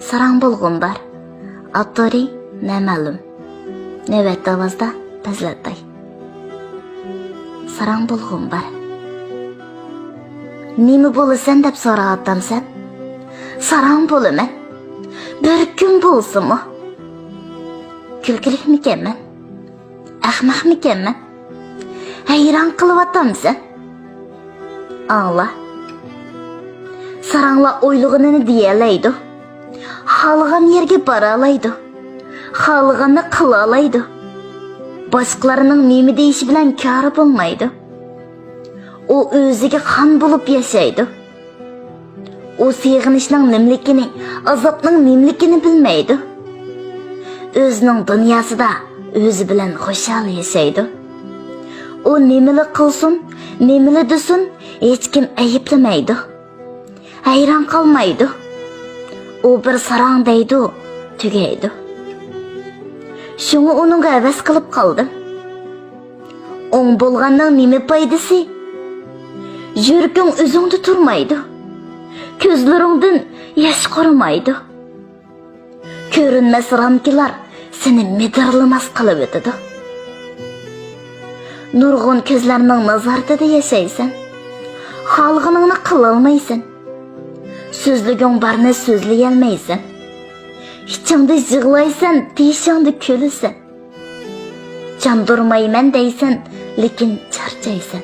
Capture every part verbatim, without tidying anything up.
ساراڭ بولغۇم بار. ئاپتورى نامەلۇم. نۆۋەتتە ئاۋازدا پەزلەتاي. ساراڭ بولغۇم بار. نېمە بولىسەن دەپ سوراۋاتامسەن؟ ساراڭ بولىمەن. بىر كۈن بولسىمۇ. كۈلكىلىكمىكەنمەن؟ ئەخمەقمىكەنمەن؟ ھەيران قىلىۋاتامسەن؟ ئاڭلا. ساراڭلار ئويلىغىنىنى دېيەلەيدۇ. خالىغان يەرگە بارالايدۇ. خالىغاننى قىلالايدۇ. باشقىلارنىڭ نېمە دېيىشى بىلەن كارى بولمايدۇ. ئۇ ئۆزىگە خان بولۇپ ياشايدۇ. ئۇ سېغىنىشنىڭ نېمىلىكىنى، ئازابنىڭ نېمىلىكىنى بىلمەيدۇ. ئۆزىنىڭ دۇنياسىدا ئۆزى بىلەن خۇشال ياشايدۇ. ئۇ نېمىلا قىلسۇن، نېمىلا دېسۇن، ھېچكىم ئەيىبلىمەيدۇ. ھەيران قالمايدۇ. ئۇ بىر ساراڭ دەيدۇ، تۈگەيدۇ. شۇڭا ئۇنىڭغا ھەۋەس قىلىپ قالدىم. ئوڭ بولغاننىڭ نېمە پايدىسى؟ يۈرىكىڭ ئۆزۈڭدە تۇرمايدۇ. كۆزلىرىڭدىن ياش قۇرۇمايدۇ. كۆرۈنمەس رامكىلار سېنى مىدىرلىماس قىلىۋېتىدۇ. نۇرغۇن كۆزلەرنىڭ نازارىتىدە ياشايسەن. خالىغىنىڭنى قىلالمايسەن. سۆزلىگۈڭ بارنى سۆزلىيەلمەيسەن. ئىچىڭدە يىغلايسەن، تېشىڭدا كۈلىسەن. چاندۇرمايمەن دەيسەن، لېكىن چارچايسەن.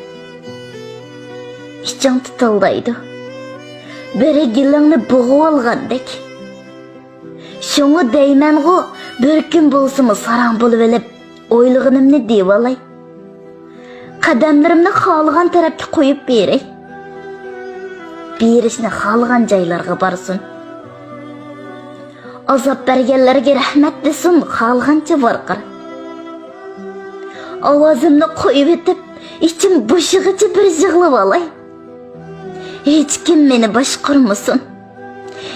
ئىچىڭ تىتىلدايدۇ. بىرى گېلىڭنى بوغۇۋالغاندەك. شۇڭا دەيمەنغۇ، بىر كۈن بولسىمۇ ساراڭ بولۇۋېلىپ، ئويلىغىنىمنى دېيىۋالاي. قەدەملىرىمنى خالىغان تەرەپكە قويۇپ بېرەي. بېرىشنى خالىغان جايلارغا بارسۇن. ئازاب بەرگەنلەرگە رەھمەت دېسۇن، خالىغانچە ۋارقىراپ. ئاۋازىمنى قويۇۋېتىپ، ئىچىم بوشىغىچە بىر يىغلىۋالاي. ھېچكىم مېنى باشقۇرمىسۇن.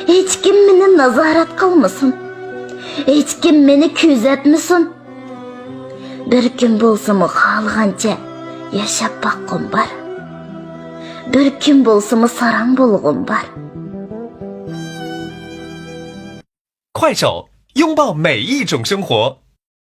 ھېچكىم مېنى نازارەت قىلمىسۇن. ھېچكىم مېنى كۆزەتمىسۇن. بىر كۈن بولسىمۇ خالىغانچە ياشاپ باققۇم بار. بىر كۈن بولسىمۇ ساراڭ بولغۇم بار. 快手，拥抱每一种生活。